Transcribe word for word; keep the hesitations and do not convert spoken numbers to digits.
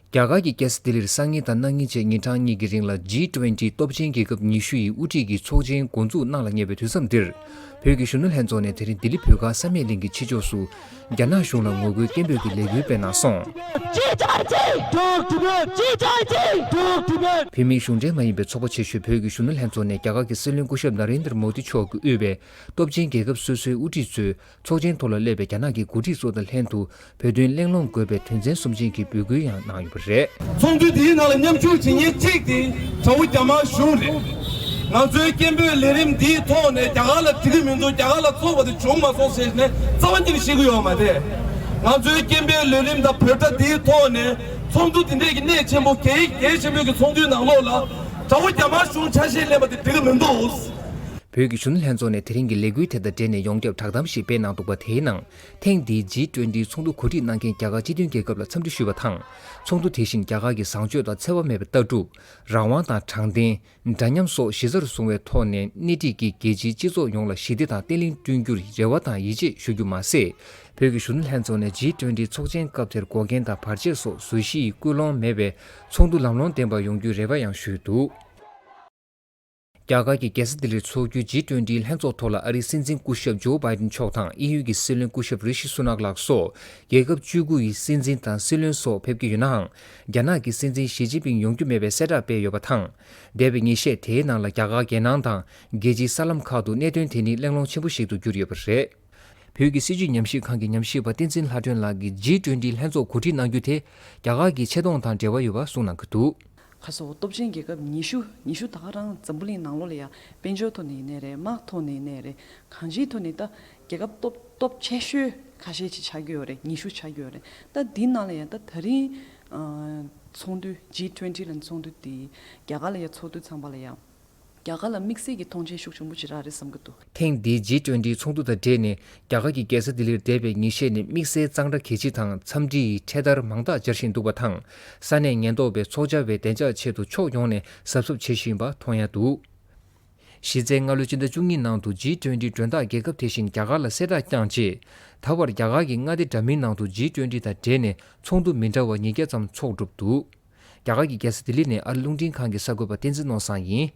རྒྱ་གར་གྱི་རྒྱལ་ས་ལྡི་ལིར་སང་ཉིན་དང་གནངས་ཉིན་བཅས་ཉིན་གྲངས་གཉིས་ཀྱི་རིང་ལ་ཇི་ཊུ་ཝེན་ཊི་སྟོབས་ཆེན་རྒྱལ་ཁབ་ཉི་ཤུ་ཡི་དབུ་ཁྲིད་ཀྱི་ཚོགས་ཆེན་འགོ་འཛུགས་གནང་ལ་ཉེ་བའི་དུས་མཚམས་འདིར། བོད་ཀྱི་གཞོན་ནུ་ལྷན་ཚོགས་ནས་དེ་རིང་ལྡི་ལི་བོད་སྒར་བསམ་ཡས་གླིང་གི་ཕྱི་ཕྱོགས་སུ། རྒྱ་ནག་གཞུང་ལ་ངོ་རྒོལ་སྐད་འབོད་ཀྱི་ལས་འགུལ་སྤེལ་གནང་སོང་། བོད་མིའི་གཞུང་འབྲེལ་མ་ཡིན་པའི་ཚོགས་པ་ཆེ་ཤོས་བོད་ཀྱི་གཞོན་ནུ་ལྷན་ཚོགས་ནས་རྒྱ་གར་གྱི་སྲིད་བློན་སྐུ་ཞབས་ན་རེན་དྲ་མོ་དི་མཆོག་གིས་དབུས་པའི་སྟོབས་ཆེན་རྒྱལ་ཁབ་སོ་སོའི་དབུ་ཁྲིད་ཚོས། ཚོགས་ཆེན་ཐོག་ལ་སླེབས་པའི་རྒྱ་ནག་གི་འགོ་ཁྲིད་ཚོ་དང་ལྷན་དུ་བོད་དོན་གླེང་སློང་དགོས་པའི་དོན་ཚན་གསུམ་ཅན་གྱི་འབོད་སྐུལ་ཡང་གནང་ཡོད་པ་རེད། ཚོགས་འདུ་འདིའི་ནང་ལ་མཉམ་ཞུགས་བྱེད་མཁན་གཅིག་དེ་དགྲ་བོ་རྒྱ་དམར་གཞུང་རེད། ང་ཚོའི་སྐད་འབོད་ལས་རིམ་འདིའི་ཐོག་ནས་རྒྱ་གར་ལ་འགྲིག་གི་མི་འདུག་རྒྱ་གར་ལ་བཙོག་པ་དེ་བྱུང་མ་སོང་ཟེར་ནས་རྩ་བ་ཉིད་ནས་བཤད་ཀྱི་ཡོད་མ་རེད། ང་ཚོའི་སྐད་འབོད་ལས་རིམ་དང་བོད་སྒྲ་འདིའི་ཐོག་ནས་ཚོགས་འདུ་འདི་འདྲས་ཀྱི་གནད་ཆེན་པོ་གལ་གལ་ཆེན་པོའི་གི་ཚོགས་འདུའི་ནང་ལོགས་ལ་དགྲ་བོ་རྒྱ་དམར་གཞུང་ཆ་ཤས་ལེན་པ་དེ་འགྲིག་གི་མི་འདུག་བོད་ཀྱི་གཞོན་ནུ་ལྷན་ཚོགས་ནས་དེ་རིང་གི་ལས་འགུལ་དེ་དང་འབྲེལ་ནས་ཡོངས་ཁྱབ་བསྒྲགས་གཏམ་ཞིག་སྤེལ་གནང་འདུག་པ། དེའི་ནང་། ཐེངས་འདིའི་ཇི་ཊུ་ཝེན་ཊི་ཚོགས་འདུ་གོ་སྒྲིག་གནང་མཁན་རྒྱ་གར་སྤྱི་མཐུན་རྒྱལ་ཁབ་ལ་འཚམས་འདྲི་ཞུས་པ་དང་། ཚོགས་འདུ་དེ་བཞིན་རྒྱ་གར་གྱི་བཟང་སྤྱོད་དང་འཚེ་བ་མེད་པའི་ལྟ་གྲུབ། རང་དབང་དང་དྲང་བདེན། འདྲ་མཉམ་སོགས་གཞི་རྩར་བཟུང་བའི་ཐོག་ནས་སྣེ་ཁྲིད་ཀྱིས་རྒྱལ་སྤྱིའི་སྤྱི་ཚོགས་ཡོངས་ལ་ཞི་བདེ་དང་བརྟན་ལྷིང་བསྐྲུན་རྒྱུར་རེ་བ་དང་ཡིད་ཆེས་ཞུ་རྒྱུ་མ་ཟད། བོད་ཀྱི་གཞོན་ནུ་ལྷན་ཚོགས་ནས་ཇི་ཊུ་ཝེན་ཊི་ཚོགས་ཆེན་སྐབས་དེར་འགོག་རྐྱེན་དང་བར་ཆད་སོགས་བཟོ་གཞི་ཡི་སྐུལ་སློང་མེད་པའི་ཚོགས་འདུ་ལམ་ལྷོང་ལྡན་པ་ཡོང་རྒྱུའི་རེ་བ་ཡང་ཞུས་འདུག་རྒྱ་གར་གྱི་རྒྱལ་ས་ལྡི་ལིར་འཚོགས་རྒྱུའི་ཇི་ཊུ་ཝེན་ཊི་ལྷན་ཚོགས་ཐོག་ལ་ཨ་རིའི་སྲིད་འཛིན་སྐུ་ཞབས་ཇོ་བྷའི་ཏིན་མཆོག་དང་དབྱིན་ཡུལ་གྱི་སྲིད་བློན་སྐུ་ཞབས་རི་ཤི་སུ་ནག་ལགས་སོགས་རྒྱལ་ཁབ་བཅུ་དགུ་ཡི་སྲིད་འཛིན་དང་སྲིད་བློན་སོགས་ཕེབས་ཀྱི་ཡོད་ནའང་། རྒྱ་ནག་གི་སྲིད་འཛིན་ཞི་ཅིན་ཕིང་ཡོང་རྒྱུ་མེད་པའི་གསལ་བསྒྲགས་སྤེལ་ཡོད་པ་དང་། འདས་པའི་ཉིན་ཤས་དེའི་ནང་ལ་རྒྱ་གར་རྒྱལ་ནང་དང་རྒྱལ་སྤྱིའི་གསར་ལམ་ཁག་ཏུ་གནད་དོན་དེ་ནི་གླེང་སློང་ཆེན་པོ་ཞིག་ཏུ་གྱུར་ཡོད་པ་རེད། བོད་ཀྱི་སྲིད་བྱུས་ཉམས་ཞིབ་ཁང་གི་ཉམས་ཞིབ་པ་བསྟན་འཛིན་ལྷ་སྒྲོན་ལགས་ཀྱིས་ཇི་ཊུ་ཝེན་ཊི་ལྷན་ཚོགས་གོ་སྒྲིག་གནང་རྒྱུ་དེ་རྒྱ་གར་གྱི་ཆེ་མཐོང་དང་འབྲེལ་བ་ཡོད་པ་གསུངས་གནང་གི་འདུག་ཁ་སང་སྟོབས་ཆེན་རྒྱལ་ཁབ་ཉི་ཤུ། ཉི་ཤུ་ད་ག་རང་འཛམ་བུ་གླིང་ནང་ལོགས་ལ་ཡ་དཔལ་འབྱོར་ཐོག་ནས་ཡིན་ནའི་རེད། དམག་ཐོག་ནས་ཡིན་ནའི་རེད། གང་ཅིའི་ཐོག་ནས་ད་རྒྱལ་ཁབ་སྟོབས་སྟོབས་ཆེ་ཤོས་ཁ་ཤས་ཅིག་ཆགས་ཀྱི་ཡོད་རེད། ཉི་ཤུ་ཆགས་ཀྱི་ཡོད་རེད། ད་འདི་ནང་ལ་ཡ་ད་ད་རིང་ཚོགས་འདུ་ཇི་ཊུ་ཝེན་ཊི་ལ་ཚོགས་འདུ་དེ་རྒྱ་གར་ལ་ཡ་ཚོགས་དུས་ཙམ་པ་ལ་ཡ། རྒྱ་གར་ལ་དམིགས་བསལ་གྱི་མཐོང་མཆན་ཤུགས་ཆེན་པོ་ཅིག་རག་རེད་བསམ་གྱི་འདུག་ཐེངས་འདིའི་ཇི་ཊུ་ཝེན་ཊི་ཚོགས་འདུ་དང་འབྲེལ་ནས་རྒྱ་གར་གྱི་རྒྱལ་ས་ལྡི་ལིར་འདས་པའི་ཉིན་ཤས་ནས་དམིགས་བསལ་གཙང་སྦྲ་གལ་ཆེ་དང་འཚམས་འདྲི་ཡི་འཕྲེད་དར་མང་དག་སྦྱར་བཞིན་འདུག་པ་དང་། ས་གནས་ཉེན་རྟོག་པས་ཚོགས་བཅར་བའི་བདེ་འཇགས་ཆེད་དུ་ཕྱོགས་ཡོངས་ནས་གཟབ་གཟབ་བྱེད་བཞིན་པ་མཐོང་ཡ་འདུག་གཞི་རྩའི་སྔ་ལོའི་སྤྱི་ཟླ་བཅུ་གཉིས་ནང་དུ་ཇི་ཊུ་ཝེན་ཊི་མགྲོན་བདག་རྒྱལ་ཁབ་དེ་བཞིན་རྒྱ་གར་ལ་གསལ་བསྒྲགས་བསྐྱངས་རྗེས། ད་བར་རྒྱ་གར་གྱི་མངའ་སྡེ་འདྲ་མིན་ནང་དུ་ཇི་ཊུ་ཝེན་ཊི་དང་འབྲེལ་ནས་ཚོགས་འདུ་མི་འདྲ་བ་ཉིས་བརྒྱ་ཙམ་འཚོགས་གྲུབ་འདུག་རྒྱ་གར་གྱི་རྒྱལ་ས་ལྡི་ལི་ནས་ཨ་རི་རླུང་འཕྲིན་ཁང་གི་གསར་འགོད་པ་བསྟན་འཛིན་ནོར་བཟང་ཡིན།